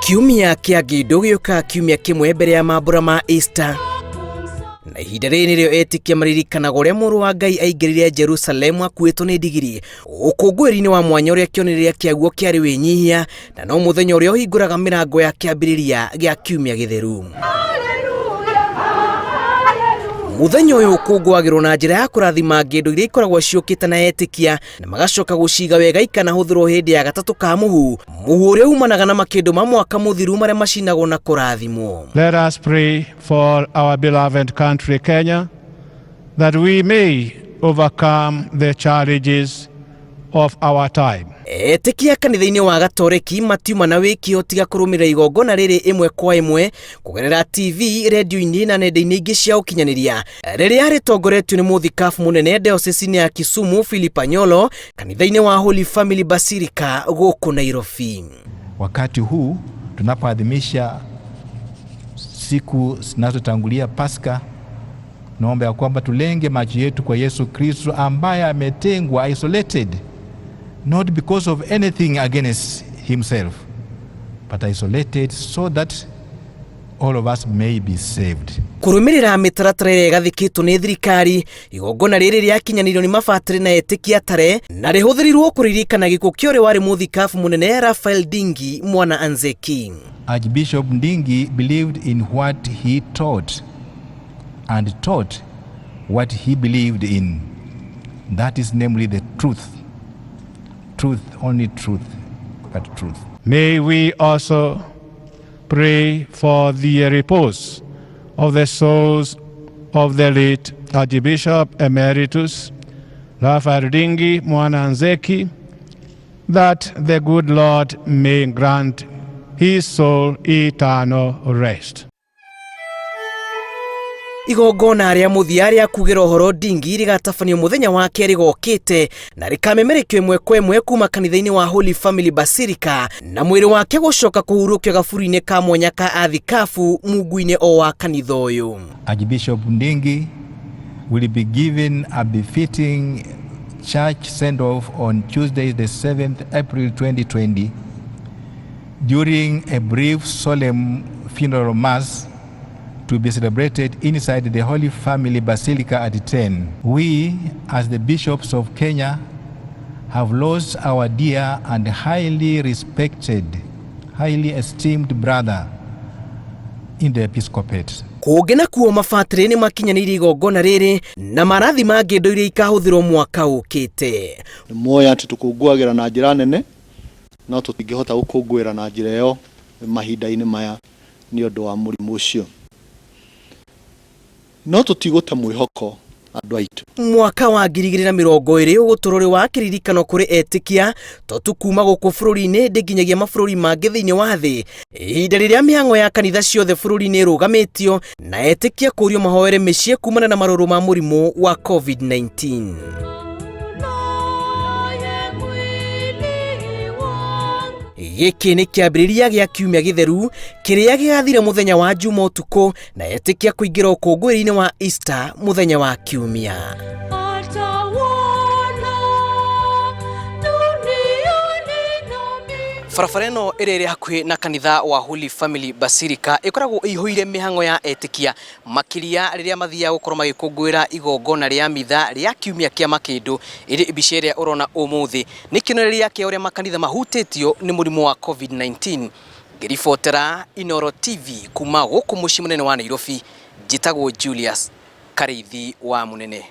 Kiumia kĩa ngĩndũ gĩũkaga kiumia kĩmwe mbere ya mambura ma Easter. Na ihinda rĩrĩ nĩrĩo etĩkia maririkanaga ũrĩa mũrũ wa Ngai aingĩrire Jerusalemu akuĩtwo nĩ ndigiri, ũkũngũĩri-inĩ wa mwanya ũrĩa kĩonereria kĩaguo kĩarĩ wĩnyihia, na no mũthenya ũrĩa ũhingũraga mĩrango ya kĩambĩrĩria gĩa kiumia gĩtheru. Mũthenya ũyũ ũkũngũagĩrwo na njĩra ya kũrathima ngĩndũ iria ikoragwo ciũkĩte na etĩkia na magacoka gũciga wega ikanahũthĩrwo hĩndĩ ya gatatũ ka mũhu, mũhu ũrĩa umanaga na makĩndũ ma mwaka mũthiru marĩa macinagwo na kũrathimwo. Let us pray for our beloved country Kenya that we may overcome the challenges of our time. Etĩkia kanitha-inĩ wa Gatoreki matiuma na wĩkio tiga kũrũmĩrĩra igongona rĩrĩ ĩmwe kwa ĩmwe kũgerera TV, redio-inĩ na nenda-inĩ ingĩ cia ũkinyanĩria rĩrĩa rĩtongoretio nĩ mũthikabu mũnene dayosisi-inĩ ya Kisumu Philip Anyolo kanitha-inĩ wa Holy Family Basilica gũkũ Nairobi. Wakati huu tunapoadhimisha siku zinazotangulia Pasaka, naomba ya kwamba tulenge macho yetu kwa Yesu Kristo ambaye ametengwa, isolated, not because of anything against himself, but isolated so that all of us may be saved. Kũrũmĩrĩra mĩtaratara ĩrĩa ĩgathĩkĩtwo nĩ thirikari, igongona rĩrĩ rĩakinyanĩirio nĩ mabatĩrĩ na etĩkia tare na rĩhũthĩrirwo kũririkana gĩkuũ kĩa ũrĩa warĩ mũthikabu mũnene Raphael Ndingi Mwana Anzeki. Archbishop Ndingi believed in what he taught and taught what he believed in. That is namely the truth. Truth, only truth, but truth. May we also pray for the repose of the souls of the late Archbishop Emeritus Raphael Ndingi Mwana Nzeki, that the good Lord may grant his soul eternal rest. Igongona rĩa mũthia rĩa kugĩra ũhoro Ndingi rĩgatabanio mũthenya wa kerĩ gokĩte na rĩkamemerekio ĩmwe kwa ĩmwe kuma kanitha-inĩ wa Holy Family Basilica na mwĩrĩ wake gũcoka kũhurũkio gaburi-inĩ ka mwanya ka athikabu mungu-inĩ o wa kanitha ũyũ. Archbishop Ndingi will be given a befitting church send-off on Tuesday, the 7th April 2020, during a brief solemn funeral mass to be celebrated inside the Holy Family Basilica at 10. We, as the bishops of Kenya, have lost our dear and highly respected, highly esteemed brother in the episcopate. Kũngĩ nakuo mabatĩrĩ nĩ makinyanĩirie igongona rĩrĩ na marathima ngĩndo iria ikahũthĩrwo mwaka ũkĩte. Nĩ moĩ atĩ tũkũngũagĩra na njĩra nene, no tũtingĩhota gũkũngũĩra na njĩra ĩyo mahinda-inĩ maya nĩ ũndũ wa mũrimũ ũcio. No tũtigũte mwĩhoko andũ aitũ. Mwaka wa 2020 ũgũtũrwo ũrĩ wa kĩririkano kũrĩ etĩkia to tu kuma gũkũ bũrũri-inĩ ndĩ nginyagia mabũrũri mangĩ thĩinĩ wa thĩ, ihinda rĩrĩa mĩhang'o ya kanitha ciothe bũrũri-inĩ ĩrũgamĩtio na etĩkia kũrio mahoere mĩciĩ kumana na marũrũ ma mũrimũ wa COVID-19. Gĩkĩ nĩ kĩambĩrĩria gĩa kiumia gĩtheru kĩrĩa gĩgathira mũthenya wa Juma ũtukũ na etĩkia kũingĩra ũkũngũĩri-inĩ wa Easter mũthenya wa kiumia. Barabara ĩno ĩrĩa ĩrĩ hakuhĩ na kanitha wa Holy Family Basilica ĩkoragwo ĩihũire mĩhang'o ya etĩkia makĩria rĩrĩa mathiaga gũkorwo magĩkũngũĩra igongona rĩa mitha rĩa kiumia kĩa makĩndũ. Ĩrĩ mbica ĩrĩa ũrona ũmũthĩ nĩ kĩonereria kĩa ũrĩa makanitha mahutĩtio nĩ mũrimũ wa COVID-19. Ngĩribotera Inooro TV kuma gũkũ mũciĩ mũnene wa Nairobi, njĩtagwo Julius Karĩithi wa Mũnene.